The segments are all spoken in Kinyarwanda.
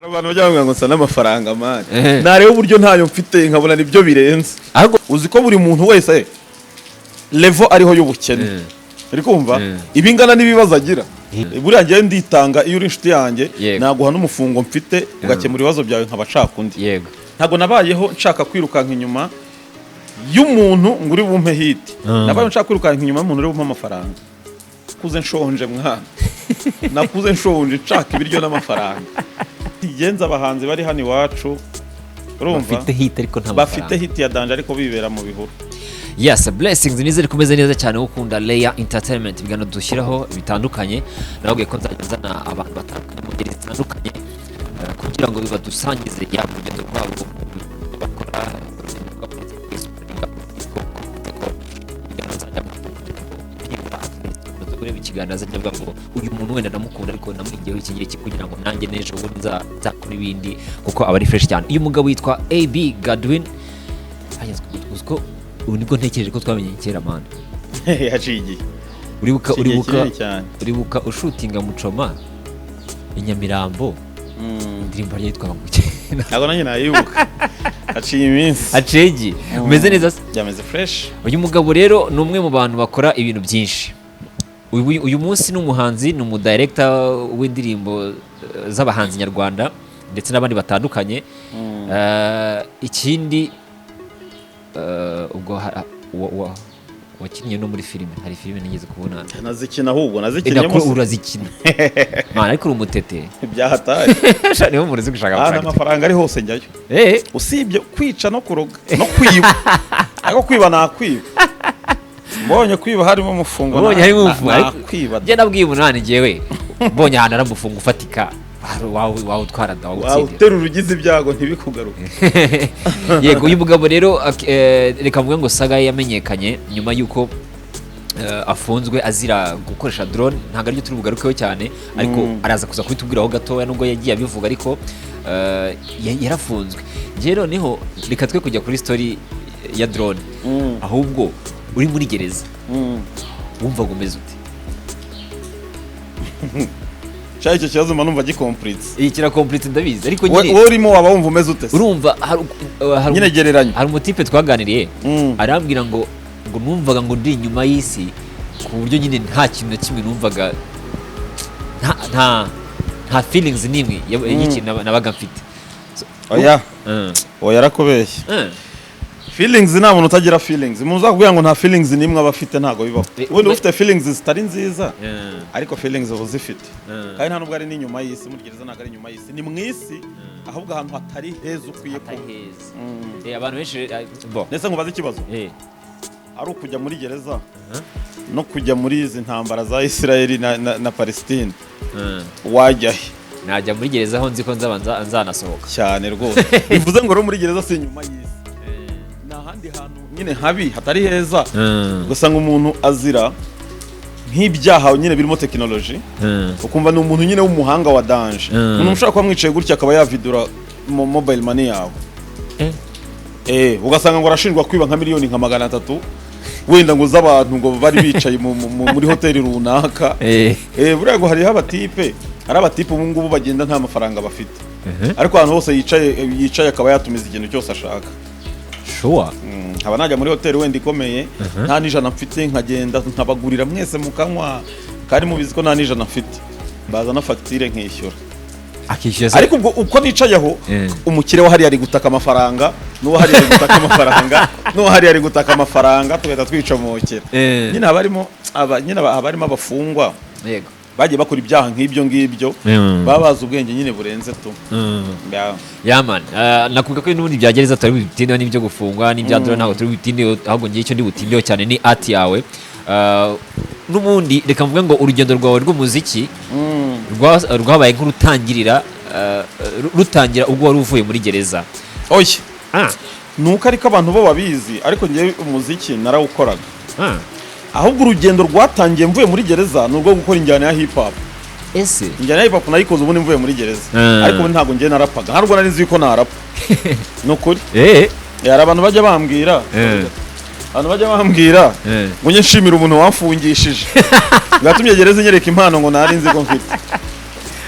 Abantu bajya bavuga ngo nsa n'amafaranga, man. Eh. Nareba uburyo ntayo mfite, nkabona nibyo birenze. Ahubwo Uzi ko buri muntu wese level ariho y'ubukene, uri kumva, ibingana n'ibibazo agira. Buriya ngewe nditanga. Iyo uri inshuti yanjye, naguha n'umufungo mfite ugakemura ibibazo byawe, nkaba nshaka undi. Ntabwo nabayeho nshaka kwirukanka inyuma y'umuntu ngo uri bumpe hit. Nabayeho nshaka kwirukanka inyuma y'umuntu uri bumpe amafaranga. Nakuze nshonje, mwana, nakuze nshonje, nshaka ibiryo n'amafaranga. Igenza abahanzi bari hano iwacu, urumva, bafite hit ariko nta bafite mafaranga. Hit ya danger ariko bibera mu bihuru. Yes, blessings, nizere kumeze neza cyane, ukunda Leya Entertainment, ibiganiro dushyiraho bitandukanye. Nababwiye ko nzajya nzana abantu batandukanye mu ngeri zitandukanye, kugira ngo badusangize yaba urugendo rwabo mu byo bakora, urugendo rwabo ndetse ko ibiganiro nzajya kugira ngo byibura at least umuntu ureba ikiganiro azajya avuga ngo uyu muntu wenda ndamukunda, ariko namwigiyeho iki ngiki kugira ngo nanjye n'ejo bundi nzakora ibindi, kuko aba ari fresh cyane. Uyu mugabo yitwa AB Godwin. Uzi ko ubu nibwo ntekereje ko twamenye kera, man? Yaciye igihe. Uribuka Yaciye igihe uribuka kinini cyane. Uribuka ushootinga Mucoma i Nyamirambo, indirimbo yari yitwaga ngo iki? Ntabwo nanjye nayibuka, haciye iminsi. Acegi umeze neza se? Byameze fresh. Uyu mugabo rero ni umwe mu bantu bakora ibintu byinshi. Uyu munsi ni umuhanzi, ni umudirector w'indirimbo z'abahanzi nyarwanda ndetse n'abandi batandukanye. Ikindi, ubwo wakinnye no muri filime, hari filime nigeze kubona. Nazikina ahubwo, nazikinnye. Nako urazikina, man, ariko uri umutete. Byahatari. Sha, niho umuntu uzi gushaka Ahantu amafaranga. Amafaranga ari hose njyayo. Usibye kwica no kuroga no kwiba, ariko kwiba nakwiba, mbonye kwiba harimo umufungo. Ubonye harimo umufungo, Nakwiba. Njye nabwiye umunani, njyewe mbonye ahantu hari umufungo ufatika, wawutwara da, wawutsindira. Wawuterura ugize ibyago ntibikugaruke. Yego, uyu mugabo rero reka mvuge ngo saga ye yamenyekanye nyuma y'uko afunzwe azira gukoresha drone. Ntabwo aribyo turi bugarukeho cyane, ariko araza kuza kubitubwiraho gatoya, nubwo yagiye abivuga, ariko yarafunzwe. Njyewe noneho reka twe kujya kuri story ya drone, ahubwo uri muri gereza wumvaga umeze ute? Cya icyo kibazo mba numva gikompuritse. Iyi kirakompuritse, ndabizi, ariko nyine Wowe urimo waba wumva umeze ute se? Urumva hari Nyine gereranya. Hari umutipe twaganiriye, arambwira ngo numvaga ngo ndi inyuma y'isi, ku buryo nyine nta kintu na kimwe numvaga, nta feelings n'imwe y'ikintu nabaga mfite. Oya. Oya, arakubeshya. Feelings, nta muntu utagira feelings. Umuntu uzakubwira ngo nta feelings n'imwe aba afite, ntabwo bibaho. Ubundi ufite feelings zitari nziza, ariko feelings uba uzifite. Kandi nta nubwo ari n'inyuma y'isi. Muri gereza ntabwo ari inyuma y'isi, ni mu isi, ahubwo ahantu hatari heza ukwiye Hatari kuba. heza. Abantu benshi, bo Ndetse nkubaze ikibazo: ari ukujya muri gereza no kujya muri izi ntambara za Isirayeli na Palestine, wajya he? Najya muri gereza, aho nzi ko nzaba nzanasohoka. Cyane rwose. Bivuze ngo rero muri gereza si inyuma y'isi, ni ahandi hantu nyine habi hatari heza. Ugasanga umuntu azira nk'ibyaha nyine birimo tekinoloji, ukumva ni umuntu nyine w'umuhanga wa danger, umuntu ushobora kuba mwicaye gutya akaba yavidura mobile money yawe. Ugasanga ngo arashinjwa kwiba nka miliyoni nka 300 wenda ngo z'abantu ngo bari bicaye muri hoteli runaka. Buriya ngo hariho abatipe, hari abatipe ubu ngubu bagenda nta mafaranga bafite, ariko ahantu hose yicaye akaba yatumiza ikintu cyose ashaka. Nkaba najya muri hoteli wenda ikomeye nta n'ijana mfite, nkagenda nkabagurira mwese mukanywa, kandi mubizi ko nta n'ijana mfite, bazana fagitire nkishyura. Akishyura se? Ariko ubwo uko nicaye aho, umukire wa hariya ari gutaka amafaranga, n'uwo hariya ari gutaka amafaranga, n'uwo hariya ari gutaka amafaranga, tugahita twicomokera. Nyine haba harimo nyine haba harimo abafungwa bagiye bakora ibyaha nk'ibyo ngibyo, baba bazi ubwenge nyine burenze tu. Ya. Yeah man, nakubwira ko n'ubundi bya gereza turi bubitindeho, n'ibyo gufungwa n'ibya drone ntabwo turi bubitindeho, ahubwo ngiye icyo ndi butindeho cyane ni art yawe. N'ubundi reka mvuge ngo urugendo rwawe rw'umuziki rwabaye nk'urutangirira, rutangira ubwo wari uvuye muri gereza. Oya, nuko ariko abantu bo babizi, ariko ngewe umuziki narawukoraga. Ahubwo urugendo rwatangiye mvuye muri gereza ni urwo gukora injyana ya hip hop. Ese? Injyana ya hip hop nayikoze ubundi mvuye muri gereza. Ariko ubundi ntabwo ngewe narapaga, ntabwo nari nzi ko narapa, ni ukuri. Hari abantu bajya bambwira, abantu bajya bambwira ngo njye nshimira umuntu wamfungishije, ngo yatumye gereza inyereka impano ngo nari nzi ko mfite.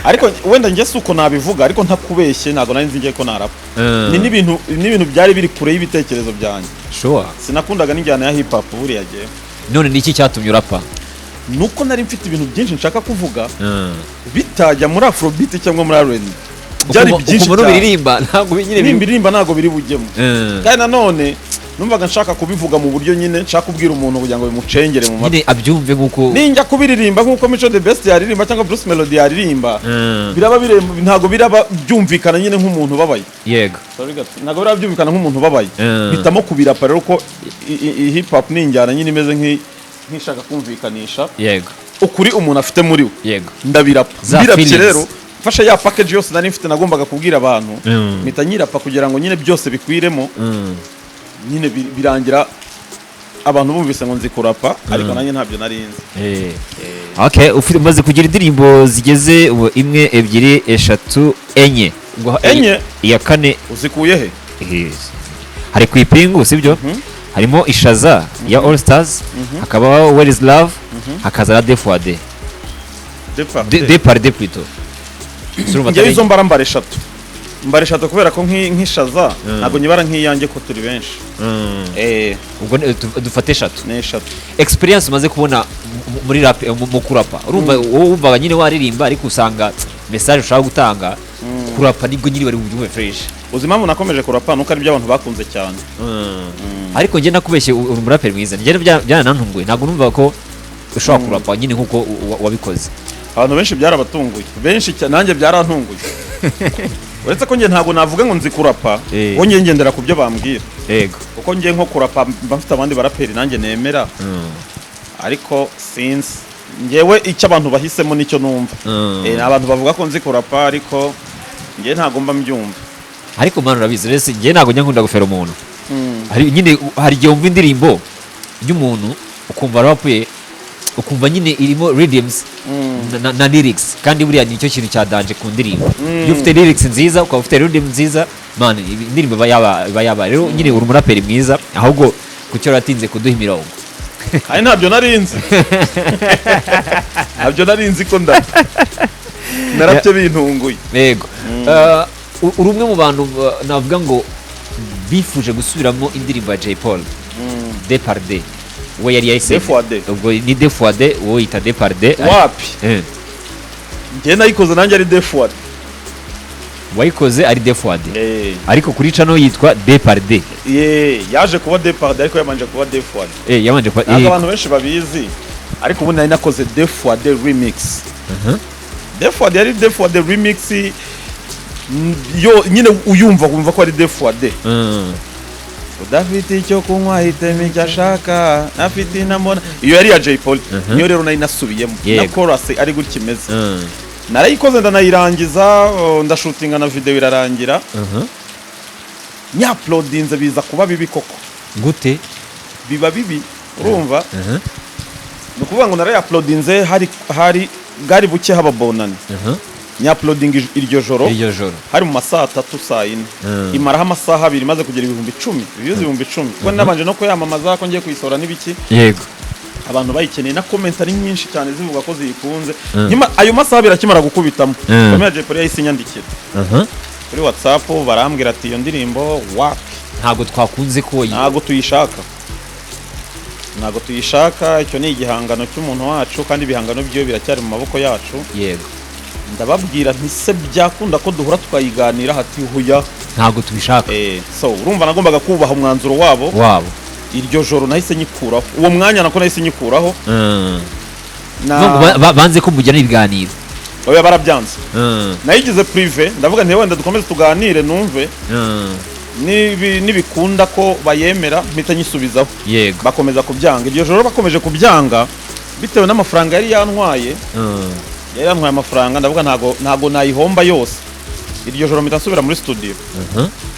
Ariko wenda njye si uko nabivuga, ariko ntakubeshye, ntabwo nari nzi ngiye ko narapa. Ni n'ibintu byari biri kure y'ibitekerezo byanjye. Sinakundaga n'injyana ya hip hop buriya gihe. None ni iki cyatumye urapa? Nuko nari mfite ibintu byinshi nshaka kuvuga bitajya muri afrobeat cyangwa muri R&B. Byari byinshi Ukumva cyane. Nubiririmba ntabwo nyine Nimba iririmba ntabwo biri bujyemo. Kandi nanone numvaga nshaka kubivuga mu buryo nyine nshaka kubwira umuntu kugira ngo bimucengere mu matwi. Nyine abyumve nk'uko Ninjya kubiririmba nk'uko Mico The Best yaririmba cyangwa Bruce Melody yaririmba, biraba ntabwo biraba byumvikana nyine nk'umuntu ubabaye. Sorry gato. Ntabwo biraba byumvikana nk'umuntu ubabaye. Mpitamo kubirapa rero, ko hip hop ni injyana nyine imeze nk'ishaka kumvikanisha ukuri umuntu afite muri we. Ndabirapa. Za Mbirapye feelings. rero, mfashe ya package yose nari mfite nagombaga kubwira abantu, mpita nyirapa kugira ngo nyine byose bikwiremo. Nyine birangira abantu bumvise ngo nzi kurapa, ariko nanjye ntabyo nari nzi. Okay, ufite, umaze kugira indirimbo zigeze ubu imwe, ebyiri, eshatu, enye. Ubwo Enye? Iya kane. Uzikuye he? Hari ku ipingu, sibyo? Harimo Ishaza ya All Stars, hakabaho Where is Love, hakaza na Defuade. De par de plutôt. Urumva Njyewe atari izo mbara, mbara eshatu, mbara eshatu kubera ko nk'ishaza ntabwo nyibara nk'iyanjye ko turi benshi. Ubwo dufate eshatu. Ni eshatu. Experience umaze kubona muri rap, mu kurapa, urumva wowe wumvaga nyine waririmba, ariko usanga message ushaka gutanga kurapa nibwo nyine bari bubyumve fresh. Uzi impamvu nakomeje kurapa? Nuko ari byo abantu bakunze cyane. Ariko njye nakubeshye, uri umuraperi mwiza. Njye byaranantunguye, ntabwo numva ko ushobora kurapa nyine nk'uko wabikoze. Abantu benshi byarabatunguye, benshi cyane, nanjye byarantunguye. Uretse ko njye ntabwo navuga ngo nzi kurapa. Wowe, njye ngendera ku byo bambwira. Kuko njye nko kurapa mba mfite abandi baraperi nanjye nemera, ariko sinzi, njyewe icyo abantu bahisemo nicyo numva. Abantu bavuga ko nzi kurapa, ariko njye ntabwo mba mbyumva. Ariko man, urabizi rero, njye ntabwo njya nkunda gufera umuntu. Hari nyine, hari igihe wumva indirimbo y'umuntu ukumva rap ye, ukumva nyine irimo rhythms na lyrics, kandi buriya nicyo kintu cya danger ku ndirimbo. Iyo ufite lyrics nziza, ukaba ufite rhythm nziza, man, indirimbo iba yaba. Rero nyine uri umuraperi mwiza, ahubwo kuki waratinze kuduha imirongo? Kandi ntabyo nari nzi, ntabyo nari nzi ko ndapfa narabyo bintunguye. Yego. Uri umwe mu bantu, navuga ngo bifuje gusubiramo indirimbo ya Jay Polly de par de, we yari yahise De fois de. Ubwo ni de fois de, wowe yita de par de. Wapi. Njye nayikoze nanjye ari defuwade. Wayikoze ari de fois de, ariko kuri channel yitwa de par de. Yaje kuba de par de, ariko yabanje kuba defuwade. Yabanje kuba Ntabwo abantu benshi babizi, ariko ubundi nari nakoze defuwade remix. Defuwade yari defuwade remix. Yo nyine uyumva wumva ko ari defuwade. Udafite icyo kunywa ahitemo icyo ashaka, ntafite inamona. Iyo yari iya Jay Polly. Niyo rero nari nasubiyemo na chorus ari gutya imeze. Narayikoze ndanayirangiza, oh, ndashutinga na video irarangira. Nyauploadinze biza kuba bibi koko. Gute? Biba bibi, urumva, ni ukuvuga ngo narayauploadinze hari bwari buke haba bonane. Nyauploadinga iryo joro. Iryo joro. Hari mu ma 3:00, saa 4. Imaraho amasaha 2 imaze kugera 10,000 views, 10,000, kuko nabanje no kuyamamaza ko ngiye kuyisohora n'ibiki. Abantu bayikeneye na comment ari nyinshi cyane zivuga ko ziyikunze. Nyuma ayo masaha 2 akimara gukubitamo, Famille ya Jay Polly yahise inyandikira kuri WhatsApp, barambwira ati: "Iyo ndirimbo wapi." Ntabwo twakunze ko "Ntabwo tuyishaka, ntabwo tuyishaka. Icyo ni igihangano cy'umuntu wacu, kandi ibihangano byiwe biracyari mu maboko yacu." Ndababwira nti: "Se byakunda ko duhura tukayiganira?" Hati: "Huya." Ntabwo tubishaka. So urumva nagombaga kubaha umwanzuro wabo. Wabo. Iryo joro nahise nyikuraho, uwo mwanya nako nahise nyikuraho. Na Ngo banze ko mujyana ibiganiro. Oya, barabyanze. Nayigize privé, ndavuga nti: "Wenda dukomeze tuganire numve nibikunda ko bayemera mpita nyisubizaho." Bakomeza kubyanga. Iryo joro bakomeje kubyanga bitewe n'amafaranga yari yantwaye. Yari yantwaye amafaranga, ndavuga ntago nayihomba yose. Iryo joro mpita nsubira muri studio,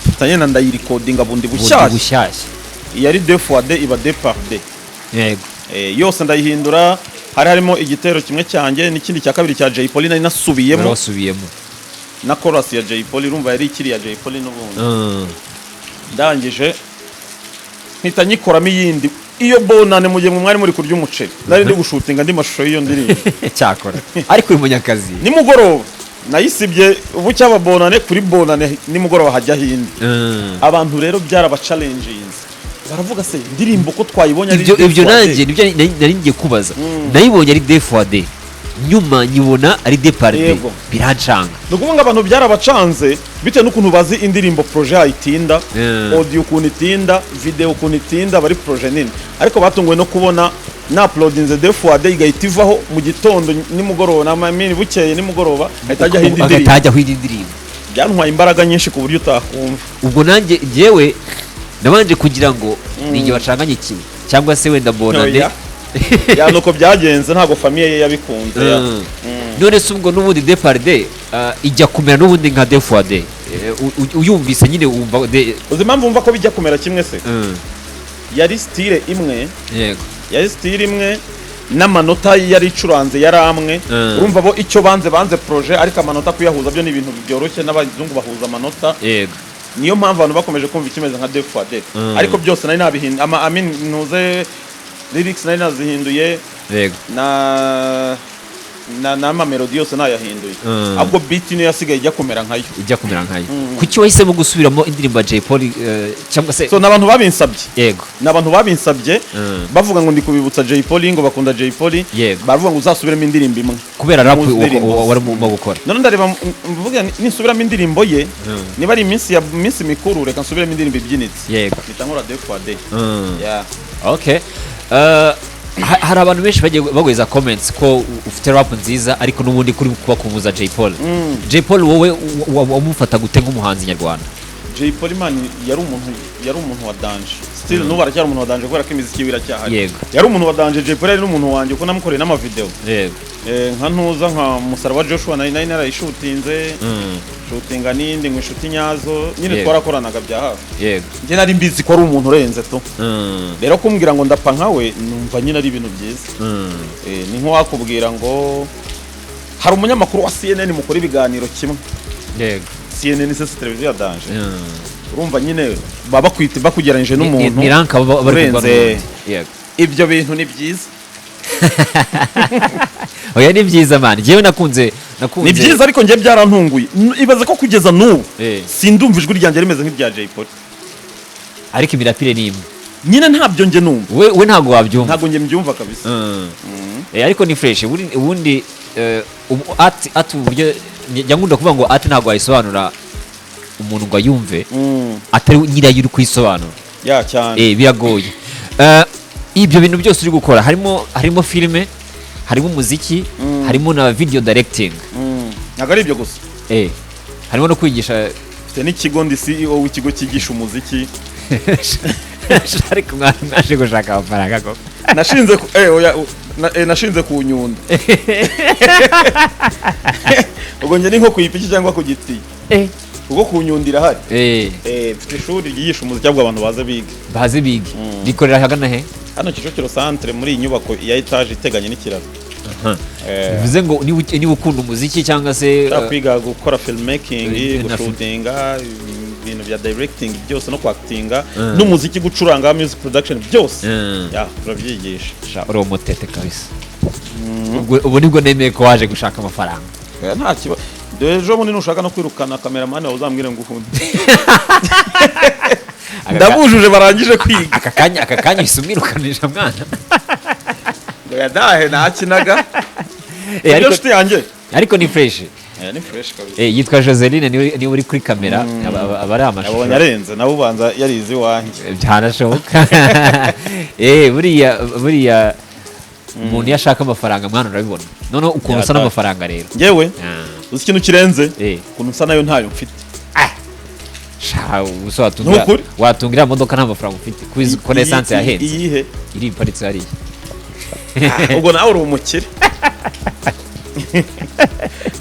mpita ngenda ndayirecordinga bundi Bundi bushyashya. Bushyashya. Iyi ari deux fois deux iba deux par deux. Yose ndayihindura. Hari harimo igitero kimwe cyanjye n'ikindi cya kabiri cya Jay Polly nari nasubiyemo. Wari wasubiyemo. Na chorus ya Jay Polly, urumva yari ikiri ya Jay Polly n'ubundi. Ndangije mpita nyikoramo iyindi. Iyo bonane mu gihe mwari muri kurya umuceri, nari ndi gushootinga andi mashusho y'iyo ndirimbo. Cyakora ariko uri munyakazi. Nimugoroba. Nayisibye ubu cyaba bonane, kuri bonane nimugoroba hajyaho indi. Abantu rero byarabachallenginze, baravuga: "Se indirimbo ko twayibonye ari Ibyo deux ibyo fois nanjye deux?" Nibyo nari ngiye kubaza. Nayibonye ari deux fois deux, nyuma nyibona ari deux par deux. Birancanga. Ni ukuvuga ngo abantu byarabacanze bitewe n'ukuntu bazi indirimbo, projet yayo itinda, audio ukuntu itinda, video ukuntu itinda, bari projet nini. Ariko batunguwe no kubona na uploadinze deux fois deux, igahita ivaho mu gitondo nimugoroba, na mini bukeye nimugoroba hahita hajyaho indi Hagahita ndirimbo. Hajyaho indi ndirimbo. Byantwaye imbaraga nyinshi ku buryo utakumva. Ubwo nanjye njyewe nabanje kugira ngo ni igihe bacanganye kimwe cyangwa se wenda bonane. Oya. Ya, nuko byagenze, ntabwo famille ye yabikunze ya. None se ubwo n'ubundi deux par deux ijya kumera n'ubundi nka deux fois deux? Uyumvise nyine wumva de Uzi impamvu wumva ko bijya kumera kimwe se? Yari style imwe. Yari style imwe n'amanota yari icuranze yari amwe. Urumva bo icyo banze projet, ariko amanota kuyahuza byo ni ibintu byoroshye, n'abazungu bahuza amanota. Niyo mpamvu abantu bakomeje kumva ikimeze nka deux fois deux. Ariko byose nari nabihinduye, ama I mean, ntuze lyrics nari nazihinduye na n'amamelodi yose nayahinduye. Ahubwo beat niyo yasigaye ijya kumera nkayo. Ijya kumera nkayo. Kuki wahisemo gusubiramo indirimbo ya Jay Polly, cyangwa se So ni abantu babinsabye. Ni abantu babinsabye, bavuga ngo ndi kubibutsa Jay Polly, ngo bakunda Jay Polly. Baravuga ngo uzasubiremo indirimbo imwe Kubera rap mu ndirimbo ze. wari urimo gukora. None ndareba, mvuga nti, nisubiramo indirimbo ye, niba ari iminsi ya minsi mikuru, reka nsubiremo indirimbo ibyinitse. Mpita nkora deux fois deux. Yeah. Okay. Hari abantu benshi bagiye baguheza comments ko ufite rap nziza, ariko n'ubundi kuri kubakumbuza Jay Polly. Jay Polly wowe wamufata gute nk'umuhanzi nyarwanda? Jay Polly, man, yari umuntu wa danger. Still n'ubu aracyari umuntu wa danger kubera ko imiziki yiwe iracyahari. Yari umuntu wa danger. Jay Polly yari n'umuntu wanjye kuko namukoreye n'amavideo. Nka ntuza nka Musaraba Joshua nari narayishutinze, shutinga n'iyindi ngo Inshuti Nyazo nyine. Twarakoranaga bya hafi. Njye nari mbizi ko ari umuntu urenze tu. Rero kumbwira ngo ndapfa nkawe, numva nyine ari ibintu byiza. Ni nk'uwakubwira ngo hari umunyamakuru wa CNN mukora ibiganiro kimwe. CNN se si televiziyo ya danger? Urumva nyine baba bakwita bakugereranyije n'umuntu Ni rank baba bari kuvuga urenze. n'ubundi. Ibyo bintu ni byiza. Oya, ni byiza man, njyewe nakunze. Ni byiza, ariko njye byarantunguye. Ibaze ko kugeza n'ubu sindumva ijwi ryanjye rimeze nk'irya Jay Polly. Ariko imirapire ni imwe. Nyine ntabyo njye numva. We ntabwo wabyumva. Ntabwo njye mbyumva kabisa. Ariko ni fresh. Ubundi art uburyo njya nkunda kuvuga ngo art ntabwo wayisobanura umuntu ngo ayumve atari nyirayo uri kuyisobanura. Ya, cyane. Biragoye. Ibyo bintu byose uri gukora, harimo filime, harimo umuziki, harimo na video directing. Ntabwo ari ibyo gusa. Harimo no kwigisha. Mfite n'ikigo, ndi CEO w'ikigo cyigisha umuziki. Ariko mwaje gushaka amafaranga koko. Nashinze ku, oya, nashinze ku Nyundo. Ubwo njye ni nko ku ipiki cyangwa ku giti, kuko ku Nyundo irahari. Mfite ishuri ryigisha umuziki, ahubwo abantu baze biga. Baze bige. Rikorera ahagana he? Hano Kicukiro Centre, muri iyi nyubako ya etaje iteganye n'ikiraro. Bivuze ngo niba ukunda umuziki cyangwa se Ushaka kwiga gukora filmmaking, na gushutinga ibintu bya directing byose no kwactinga n'umuziki, gucuranga, music production byose, ya, turabyigisha. Sha, uri umutete kabisa. Ubu nibwo nemeye ko waje gushaka amafaranga. Nta kibazo. Dore ejo bundi nushaka no kwirukana kameramani wawe, uzambwire ngo uhunde, ndabujuje barangije kwiga. Aka kanya uhise umwirukanisha mwana. Ngo yadahe ntakinaga. Ariko, nshuti yanjye. Ariko ni fresh. Ni fresh kabisa. Yitwa Joseline, niwe uri kuri kamera, aba ari amashusho. Nabonye arenze nawe, ubanza yarize iwanjye. Byanashoboka. Buriya umuntu iyo ashaka amafaranga mwana urabibona, noneho ukuntu usa Yataye. n'amafaranga rero. Ngewe uzi ikintu kirenze? Ukuntu nsa nayo ntayo mfite. Sha, ubu watungira Ni ukuri? watungira iriya modoka nta mafaranga ufite, kuko ko essence yahenze. Iyihe? Iri iparitse hariya. Ubwo nawe uri umukire.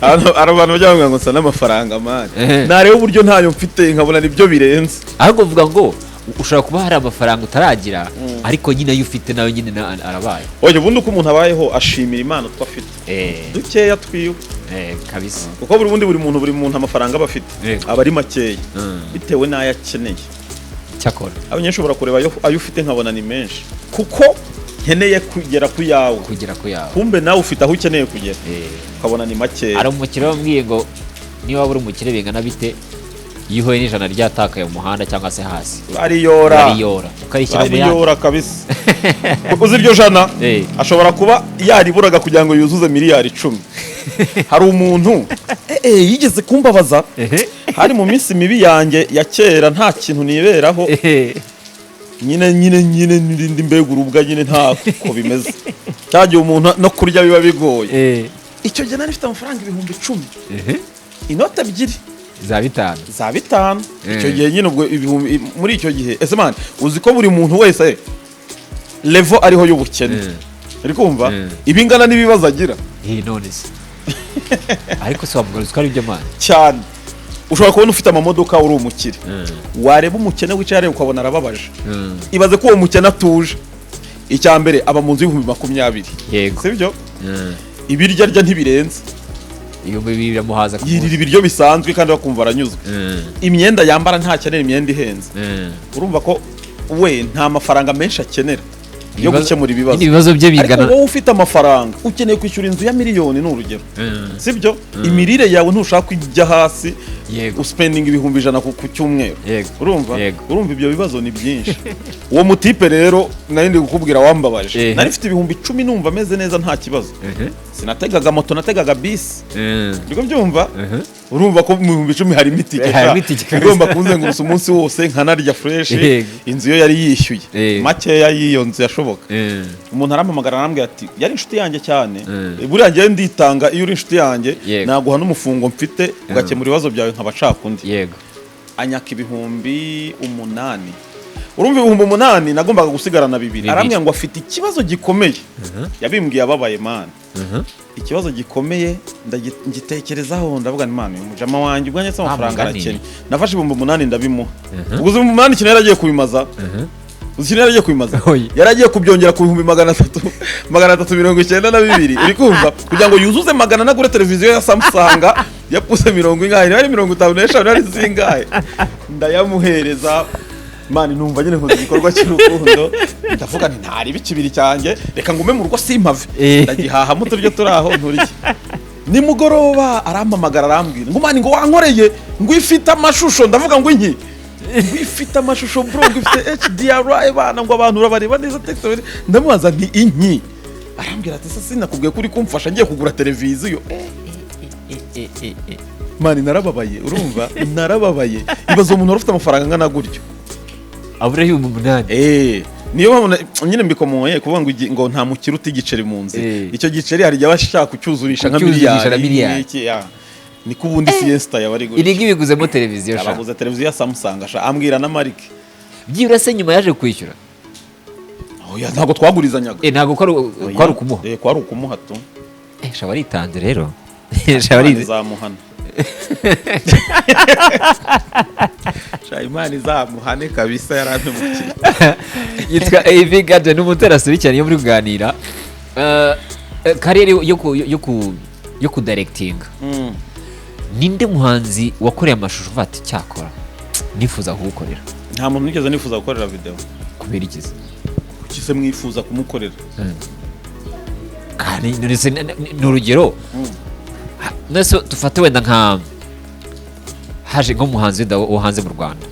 Hari abantu bajya bavuga ngo nsa n'amafaranga man. Nareba uburyo ntayo mfite nkabona nibyo birenze. Ahubwo uvuga ngo ushobora kuba hari amafaranga utaragira, ariko nyine ayo ufite nayo nyine arabaye. Oya, ubundi uko umuntu abayeho ashimira Imana utwo afite dukeya twiwe. Kabisa. Kuko buri bundi buri muntu amafaranga aba afite aba ari makeya bitewe n'ayo akeneye. Cyakora Abanyeshuri ushobora kureba ayo ufite nkabona ni menshi kuko Nkeneye kugera ku yawe. Kugera ku yawe. Kumbe nawe ufite aho ukeneye kugera, ukabona ni makeya. Hari umukire wambwiye ngo niba waba uri umukire bingana bite, iyo uhuye n'ijana ryatakaye mu muhanda cyangwa se hasi, Bariyora. Bariyora, ukarishyira mu yandi. Bariyora kabisa. Uzi iryo jana ashobora kuba yariburaga kugira ngo yuzuze miliyari 10. Hari umuntu yigeze kumbabaza, hari mu minsi mibi yanjye ya kera, nta kintu niberaho, nyine n'irindi, mbega urubwa nyine, ntako bimeze, cyagihe umuntu no kurya biba bigoye. Icyo gihe nari mfite amafaranga 10,000, inote ebyiri za bitanu. Za bitanu. Icyo gihe nyine ubwo ibihumbi muri icyo gihe, ese man, uzi ko buri muntu wese level ariho y'ubukene, uri kumva, ibingana n'ibibazo agira? None se ariko se wamugaruza ko ari ibyo, man? Cyane. Ushobora kubona ufite amamodoka, uri umukire, wareba umukene wicaye areba ukabona arababaje. Ibaze ko uwo mukene atuje. Icya mbere, aba mu nzu y'ibihumbi 20, sibyo? Ibiryo arya ntibirenze. 2000 biramuhaza ku Yirira munsi. ibiryo bisanzwe kandi bakumva aranyuzwe. Imyenda yambara, ntakenera imyenda ihenze. Urumva ko we nta mafaranga menshi akenera yo gukemura ibibazo. Nyine ibibazo bye Ariko bingana. wowe ufite amafaranga, ukeneye kwishyura inzu ya miliyoni, ni urugero, sibyo? Imirire yawe ntushaka kujya hasi, uspendinga 100,000 ku cyumweru. Urumva? Yego. Urumva ibyo bibazo ni byinshi. Uwo mutipe rero nari ndi kukubwira wambabaje, nari mfite 10,000, numva ameze neza, nta kibazo. Sinategaga moto, nategaga bisi. Uriko byumva? Urumva ko mu 10,000 harimo itike. Harimo Sha. itike kabisa. Igomba kunzengurutsa umunsi wose, nkanarya fresh. Inzu yo yari yishyuye makeya y'iyo nzu yashoboka. Umuntu arampamagara, arambwira ati, yari inshuti yanjye cyane. Buriya njyewe nditanga, iyo uri inshuti yanjye naguha n'umufungo mfite, ugakemura ibibazo byawe nkaba nshaka undi. Anyaka 8,000. Urumva, 8,000 nagombaga gusigarana bibiri. Bibiri. Arambwira ngo afite ikibazo gikomeye. Yabimbwiye ababaye, man. Ikibazo gikomeye, ngitekerezaho, ndavuga ni man, uyu mujama wanjye ubwo se amafaranga mugani. arakennye. Nafashe 8,000 ndabimuha. Ubwo 8,000 ikintu yari agiye kubimaza, uzi ikintu yari agiye kubimaza? Oya. Yari agiye kubyongera ku 392,392, uri kumva, kugira ngo yuzuze 400, agure televiziyo ya Samsung ya pouces mirongo ingahe, niba ari 55, niba ari zingahe. Ndayamuhereza, man, numva nyine nkoze igikorwa cy'urukundo. Ndavuga nti ntariba ikibiri cyanjye, reka ngume mu rugo simpave. Ndagihahamo uturyo turi aho nturye. Nimugoroba arampamagara, arambwira ngo man, ngo wankoreye, ngo ifite amashusho. Ndavuga ngo inki? Ngo ifite amashusho bro, ngo ifite HDR bana, ngo abantu urabareba neza tekisi. Ndamubaza nti inki? Arambwira ati se sinakubwiye ko uri kumfasha ngiye kugura televiziyo? Man, narababaye. Urumva, narababaye. Ibaze umuntu wari ufite amafaranga angana gutyo, Abura 8,000. Niyo mpamvu nyine mbikomoye kuvuga ngo ngo nta mukire uta igiceri mu nzira. Icyo giceri hari igihe aba ashaka kucyuzurisha nka Kucyuzurisha na miliyari miliyari. n'iki, ya. Niko ubundi siesta yaba ari gutya. Iri ngibi biguzemo televiziyo sha. Abaguze televiziyo ya Samsung sha, ambwira na marike. Byibura se nyuma yaje kwishyura? Oya, ntabwo twagurizanyaga. Ntabwo kwari ukumuha? Kwari ukumuha tu. Sha, waritanze rero. Sha, Imana warize. izamuhana sha, Imana izamuhane kabisa, yarampemukiye. Yitwa AV Garden, n'umuterasuri cyane iyo muri kuganira. Career yo kudirectinga, ninde muhanzi wakoreye amashusho uvuga ati cyakora nifuza kugukorera? Nta muntu nigeze nifuza gukorera video. Kubera ikizi? Kuki se mwifuza kumukorera? Kandi none se ni urugero, none se dufate wenda nka haje nk'umuhanzi wenda wo hanze mu Rwanda,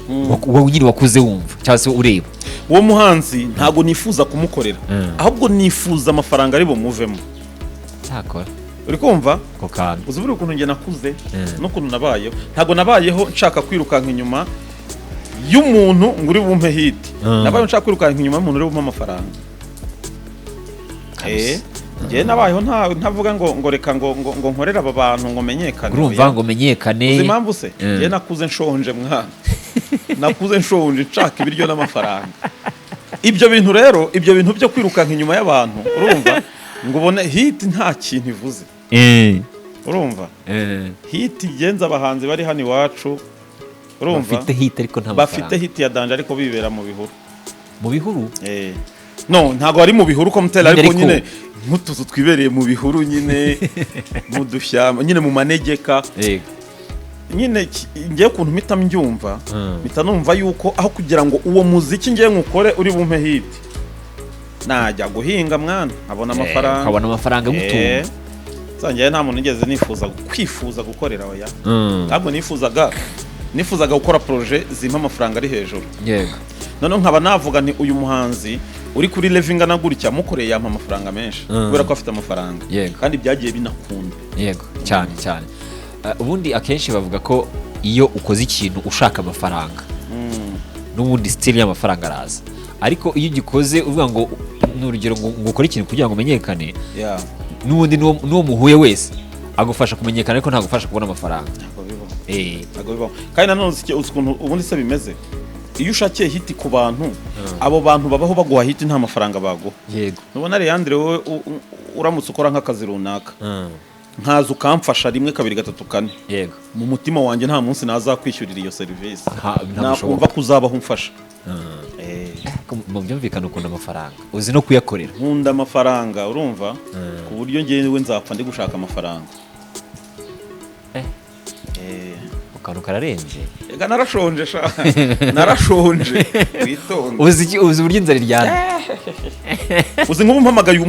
wowe nyine wakuze wumva cyangwa se ureba. Uwo muhanzi ntabwo nifuza kumukorera, ahubwo nifuza amafaranga ari bumuvemo. Cyakora Uri kumva? Ako kantu. Uzi buriya ukuntu njye nakuze n'ukuntu nabayeho, ntabwo nabayeho nshaka kwirukanka inyuma y'umuntu ngo uri bumpe hit. Nabayeho nshaka kwirukanka inyuma y'umuntu uri bumpe amafaranga. Kabisa. Njye nabayeho ntavuga ngo reka ngo nkorere aba bantu ngo menyekane. Urumva, Oya. ngo menyekane. Uzi impamvu se? Njye nakuze nshonje mwana, nakuze nshonje, nshaka ibiryo n'amafaranga. Ibyo bintu rero, ibyo bintu byo kwirukanka inyuma y'abantu, urumva, ngo ubone hit, nta kintu ivuze. Urumva, hit igenza abahanzi bari hano iwacu, urumva, bafite hit ariko nta bafite mafaranga. Hit ya danger ariko bibera mu bihuru. Mu bihuru? No, ntabwo ari mu bihuru ko mutera, ariko Ariko- nyine nk'utuzu twibereye mu bihuru nyine, mu dushyamba nyine, mu manegeka. Nyine ngewe ukuntu mpita mbyumva, mpita numva yuko aho kugira ngo uwo muziki ngewe nkukore uri bumpe hit. Najya guhinga mwana, nkabona amafaranga. Ukabona amafaranga agutunga. Nsangiye nta muntu nigeze nifuza kwifuza gukorera, oya. Ntabwo nifuzaga gukora projet zimpa amafaranga ari hejuru. Noneho nkaba navuga nti uyu muhanzi uri kuri level ingana gutya, mukoreye yampa amafaranga menshi kubera ko afite amafaranga. Kandi byagiye binakunda. Yego, cyane cyane. Ubundi akenshi bavuga ko iyo ukoze ikintu ushaka amafaranga, n'ubundi style y'amafaranga araza, ariko iyo ugikoze uvuga ngo, ni urugero, ngo ukore ikintu kugira ngo umenyekane, n'ubundi n'uwo muhuye wese agufasha kumenyekana, ariko ntagufasha kubona amafaranga. Ntabwo bibaho. Ntabwo bibaho. Kandi nanone uzi ukuntu ubundi se bimeze? Iyo ushakiye hit ku bantu, abo bantu babaho baguha hit, nta mafaranga baguha. Ntubona Leandre, wowe uramutse ukora nk'akazi runaka, nkaza ukamfasha rimwe, kabiri, gatatu, kane, mu mutima wanjye nta munsi nazakwishyurira iyo serivisi. Ntabwo Nakumva bishoboka. ko uzabaho umfasha. Mu byumvikana ukunda amafaranga, uzi no kuyakorera. Nkunda amafaranga, urumva, ku buryo ngewe nzapfa ndi gushaka amafaranga. Akantu kararenze. Ega narashonje sha, narashonje, witonde. Uzi uburyo inzara iryana. Uzi nk'ubu mpamagaye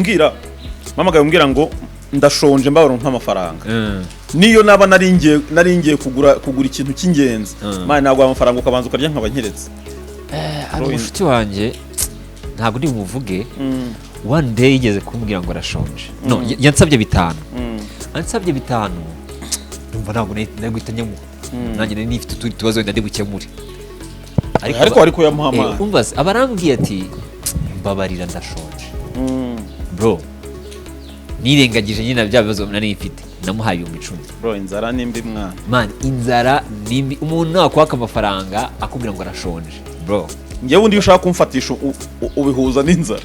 umbwira ngo ndashonje, mbabara nk'amafaranga, niyo naba nari ngiye kugura ikintu cy'ingenzi, man, naguha amafaranga ukabanza ukarya nkaba nkiretse. Hari umushuti wanjye, ntabwo ndi bumuvuge, one day yigeze kumbwira ngo arashonje, no yansabye 5. Ansabye 5, numva ntabwo nari guhita nyamuha, nanjye nari nifite utundi tubazo wenda ndi bukemure. Ariko wari kuyamuha amana. Umva se, aba arambwiye ati mbabarira, ndashonje. Bro, nirengagije nyine bya bibazo nari mfite, namuhaye 10,000. Bro, inzara ni mbi mwana. Man, inzara ni mbi. Umuntu nakwaka amafaranga akubwira ngo arashonje, bro, Njyewe undi iyo ushaka kumfatisha ubihuza n'inzara.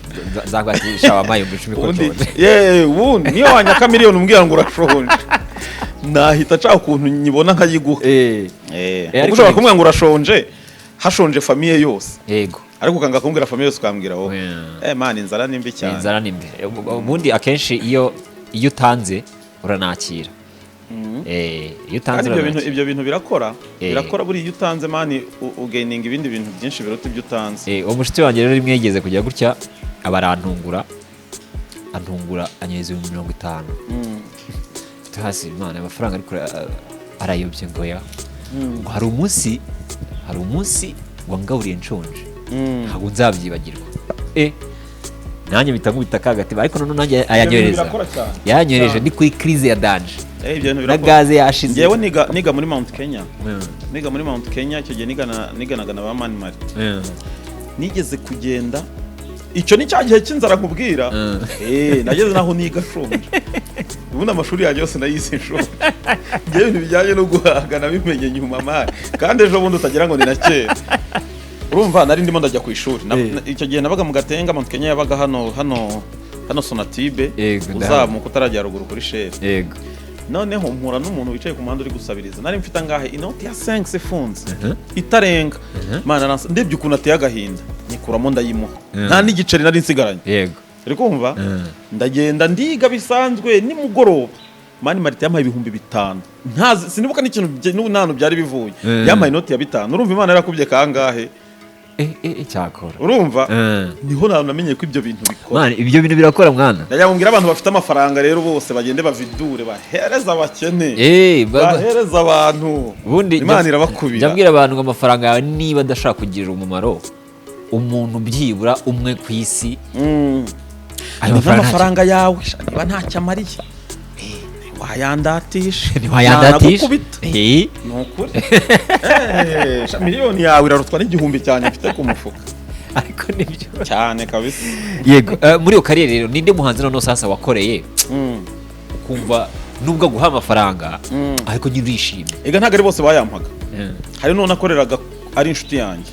Nzagwatisha wampaye 10,000 ko Ubundi nshonje. Yeee, ubundi niyo wanyaka miliyoni umbwira ngo urashonje, nahita nshaka ukuntu nyibona nkayiguha. Kuko Ariko ushobora kumbwira ngo urashonje, hashonje famille yose, ariko ukanga kumbwira famille yose, ukambwira wowe. Man, inzara ni mbi cyane. Inzara ni mbi. Ubundi akenshi iyo utanze uranakira. Iyo utanze Kandi ibyo bintu uranakira. Ibyo bintu birakora. Birakora buriya. Iyo utanze, man, ugaininga ibindi bintu byinshi biruta ibyo utanze. Uwo mushuti wanjye rero rimwe yigeze kujya gutya, aba arantungura, antungura anyohereza 50,000. Mfite hasi Imana amafaranga, ariko arayobye ngo ya ngo hari umunsi wangaburiye nshonje, ntabwo nzabyibagirwa. Nanjye mpita nkubita kagatima, ariko noneho nanjye Ibyo bintu ayanyohereza birakora cyane. Yayanyohereje Cyane. ndi kuri crise ya danger Ibyo bintu na birakora. gaze yashize. Njyewe niga muri Mount Kenya, niga muri Mount Kenya icyo gihe niganaga na ba Mani Martin. Nigeze kugenda, icyo ni cya gihe cy'inzara nkubwira. Nageze naho niga nshonje. Ubundi amashuri yanjye yose nayize nshonje. Njyewe ibintu bijyanye no guhaga nabimenye nyuma, man, kandi ejo bundi, utagira ngo ni na kera. Urumva, nari ndimo ndajya ku ishuri. Icyo gihe nabaga mu Gatenga, Mount Kenya yabaga hano Sonatube, uzamuka utarajya ruguru kuri Shell. Noneho mpura n'umuntu wicaye ku muhanda uri gusabiriza. Nari mfite angahe? Inoti ya 5 ifunze, itarenga. Mana, ndebye ukuntu ateye agahinda, nyikuramo ndayimuha. Nta n'igiceri nari nsigaranye. Uri kumva? Ndagenda ndiga bisanzwe. Nimugoroba, Mani Martin yampaye 5000. Ntazi, sinibuka n'ikintu n'ubu nta hantu byari bivuye. Yampaye inoti ya 5. Urumva Imana yarakubye kangahe? Cyakora. Urumva, niho namenye ko ibyo bintu bikora. Man, ibyo bintu birakora mwana. Ndagira ngo mbwire abantu bafite amafaranga rero bose bagende bavidure, bahereza abakene, bahereza abantu. Ubundi Imana irabakubira. Njya mbwira abantu ngo amafaranga yawe niba adashaka kugirira umumaro umuntu byibura umwe ku isi, ayo Ni mafaranga nk'amafaranga yawe sha, niba ntacyo amariye ntiwayandatisha. Ntiwayandatisha. Ntanagukubita. Ni ukuri. Sha, miliyoni yawe irarutwa n'igihumbi cyanjye mfite ku mufuka. Ariko nibyo. Cyane kabisa. Yego. Muri iyo career rero, ninde muhanzi noneho sasa wakoreye ukumva nubwo aguha amafaranga, ariko nyine urishimye? Ega ntabwo ari bose bayampaga. Hari n'uwo nakoreraga ari inshuti yanjye,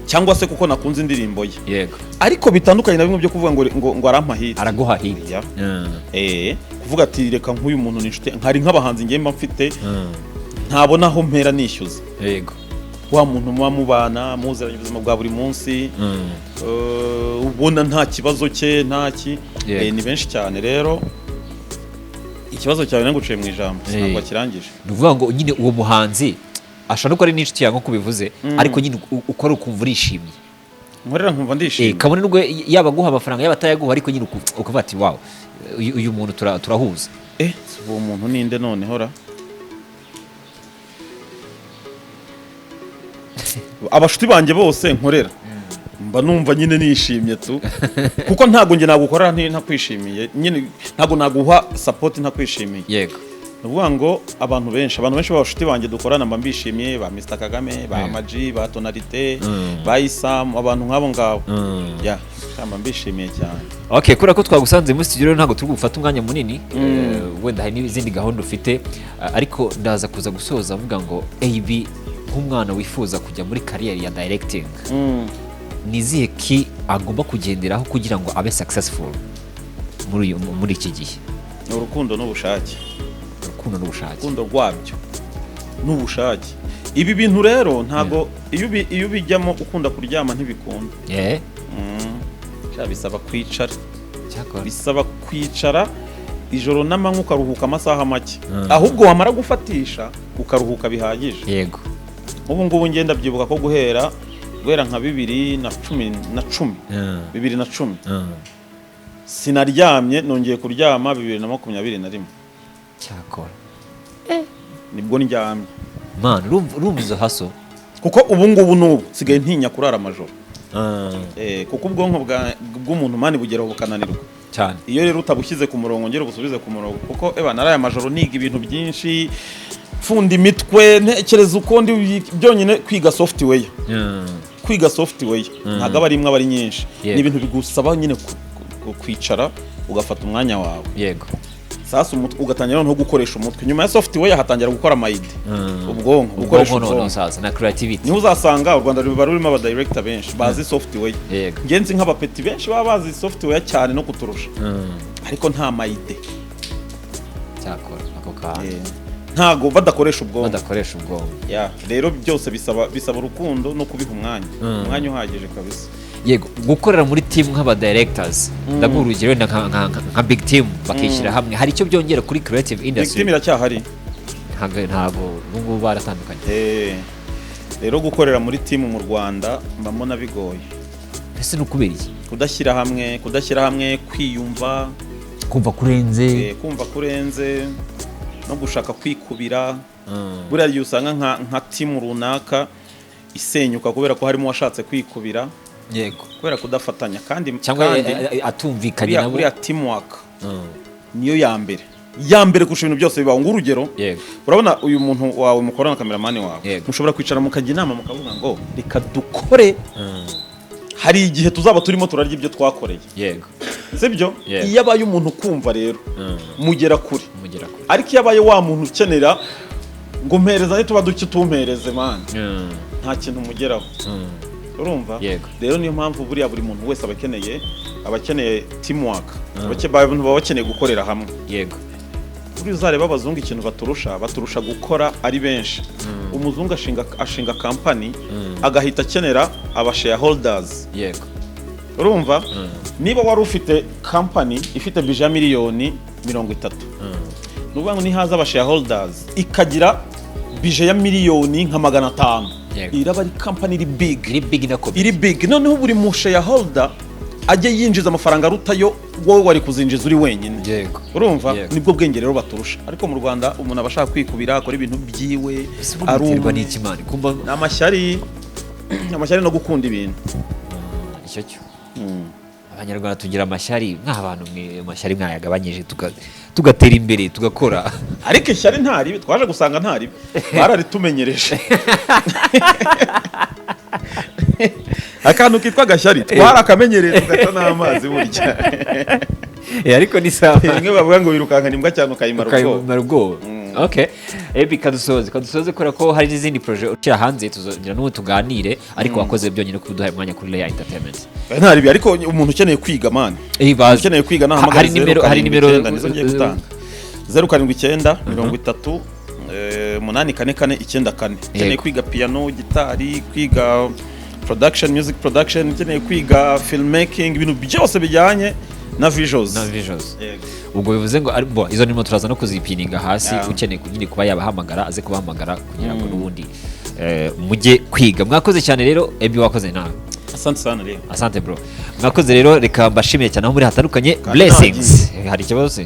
cyangwa se kuko nakunze indirimbo ye, ariko bitandukanye na bimwe byo kuvuga ngo arampa hit. Araguha hit. Ya. Kuvuga ati reka nk'uyu muntu ni inshuti. Hari nk'abahanzi ngiye mba mfite, ntabona aho mpera nishyuza. Wa muntu muba mubana, muziranye ubuzima bwa buri munsi, ubona nta kibazo cye, nta ki. Ni benshi cyane. Rero ikibazo cyawe naguciye mu ijambo, ntabwo wakirangije. Ni ukuvuga ngo nyine uwo muhanzi ashobora no kuba ari n'inshuti yawe nk'uko ubivuze, ariko nyine ukora ukumva urishimye. Nkorera nkumva ndishimye. Kabone nubwo yaba aguha amafaranga, yaba atayaguha, ariko nyine ukavuga ati: "Wow, uyu muntu turahuza." Uwo muntu ninde noneho ra? Abashuti banjye bose nkorera mba numva nyine nishimye tu, kuko ntabwo njye nagukorera ntakwishimiye nyine, ntabwo naguha support ntakwishimiye. Ni ukuvuga ngo abantu benshi b'abashuti banjye dukorana mba mbishimiye, ba Mr Kagame, ba Amaji, ba Tonalite, ba Isam, abantu nk'abo ngabo. Ya, mba mbishimiye cyane. Okay, kubera ko twagusanze muri studio rero, ntabwo turi bufate umwanya munini. Wenda hari n'izindi gahunda ufite, ariko ndaza kuza gusoza mvuga ngo AB, nk'umwana wifuza kujya muri career ya directing, ni izihe ki agomba kugenderaho kugira ngo abe successful muri iki gihe? Ni urukundo n'ubushake. Urukundo n'ubushake. Urukundo rwabyo n'ubushake. Ibi bintu rero ntabwo iyo ubijyamo ukunda kuryama ntibikunda. Sha, bisaba kwicara. Cyakora. Bisaba kwicara ijoro n'amanywa, ukaruhuka amasaha make, ahubwo wamara gufatisha ukaruhuka bihagije. Nk'ubu ngubu ngenda byibuka ko guhera nka 2010, 2010, sinaryamye, nongeye kuryama 2021. Cyakora. Nibwo ndyamye. Man, urumva izo haso. Kuko ubu ngubu n'ubu nsigaye ntinya kurara amajoro. Kuko ubwonko bw'umuntu, man, bugeraho bukananirwa. Cyane. Iyo rero utabushyize ku murongo, ngera ubusubize ku murongo, kuko eba naraye amajoro niga ibintu byinshi, pfunda imitwe, ntekereza uko ndi byonyine kwiga software. Kwiga software ntabwo aba ari imwe, aba ari nyinshi. Ni ibintu bigusaba nyine kwicara ugafata umwanya wawe. Sasa umutwe ugatangira noneho gukoresha umutwe. Nyuma ya software hatangira gukora ama idea, ubwonko gukoresha. Ubwonko noneho. Ubwonko. Sasa na creativity. Niho uzasanga u Rwanda ruba rurimo abadirector benshi bazi software. Ngenzi nk'abapeti benshi baba bazi software cyane no kuturusha, ariko nta ma idea. Cyakora ako kantu. Ntago badakoresha ubwonko. Badakoresha ubwonko. Ya, rero byose bisaba urukundo no kubiha umwanya, umwanya uhagije kabisa. Yego, gukorera muri team nk'aba directors, ndaguha urugero wenda nka big team bakishyira hamwe, hari icyo byongera kuri creative Big industry? Team iracyahari? Ntabwo ubu ngubu baratandukanye. Rero gukorera muri team mu Rwanda mbamo bigoye. Ese ni ukubera iki? Kudashyira hamwe, kwiyumva kumva kurenze. Kumva kurenze no gushaka kwikubira. Buriya igihe usanga nka team runaka isenyuka kubera ko harimo uwashatse kwikubira, kubera kudafatanya kandi cyangwa kandi atumvikanye nabo. Buriya teamwork niyo ya mbere, ya mbere kurusha ibintu byose bibaho. Ng'urugero, urabona uyu muntu wawe mukorana, cameraman wawe, mushobora kwicara mukajya inama, mukavuga ngo reka dukore, hari igihe tuzaba turimo turarya ibyo twakoreye. Sibyo? Yego. Iyo abaye umuntu kumva rero, mugera kure. Mugera kure. Ariko iyo abaye wa muntu ukenera ngo mpereza nituba duke utumpereze, man, nta kintu mugeraho. Urumva? Yego. Rero niyo mpamvu buriya buri muntu wese aba akeneye teamwork. Abantu baba bakeneye gukorera hamwe. Buriya uzareba abazungu, ikintu baturusha gukora ari benshi. Umuzungu ashinga company, agahita akenera aba shareholders. Urumva, niba wari ufite company ifite budget ya miliyoni 30, ni ukuvuga ngo nihaza aba shareholders ikagira budget ya miliyoni nka 500, iraba ari company iri big. Iri big inakomeye. Iri big. Noneho buri mu shareholder ajye yinjiza amafaranga arutayo wowe wari kuzinjiza uri wenyine. Urumva? Yego. Nibwo bwenge rero baturusha. Ariko mu Rwanda umuntu aba ashaka kwikubira, akora ibintu byiwe Ese ubundi ari biterwa umwe. n'iki, man, kumva? Ni amashyari, amashyari no gukunda ibintu. Icyo cyo, Abanyarwanda tugira amashyari nk'abantu mwe, amashyari mwayagabanyije tugatera imbere, tugakora. Ariko ishyari ntaribi, twaje gusanga ntaribi, bararitumenyereje. Akantu kitwa agashyari twarakamenyereye, tugata n'amazi burya. Ariko ni sawa. Bimwe bavuga ngo wirukankana imbwa cyane ukayimara ubwoba. Ukayimara ubwoba. Okay, ebi kadusoze kubera ko hari n'izindi projet ushyira hanze, tuzongera n'ubu tuganire, ariko wakoze byonyine kuduha umwanya kuri Layer Entertainment. Ntaribi, ariko umuntu ukeneye kwiga, man, bazi. ukeneye kwiga nahamagara. Hari nimero, hari nimero. 079, nizo ngiye gutanga: 079 30 84494. Ukeneye kwiga piano, gitari, kwiga production, music production, ukeneye kwiga filmmaking, ibintu byose bijyanye na visuals. Na visuals. Yego. Ubwo bivuze ngo bo, izo nimero turaza no kuzipininga hasi. Ukeneye nyine kuba yabahamagara, aze kubahamagara kugira ngo n'ubundi mujye kwiga. Mwakoze cyane rero, Ebi, wakoze nawe. Asante. Asante sana rero. Asante bro, mwakoze rero. Reka mbashimire cyane aho muri hatandukanye. Kandi Blessings. Hari ikibazo se?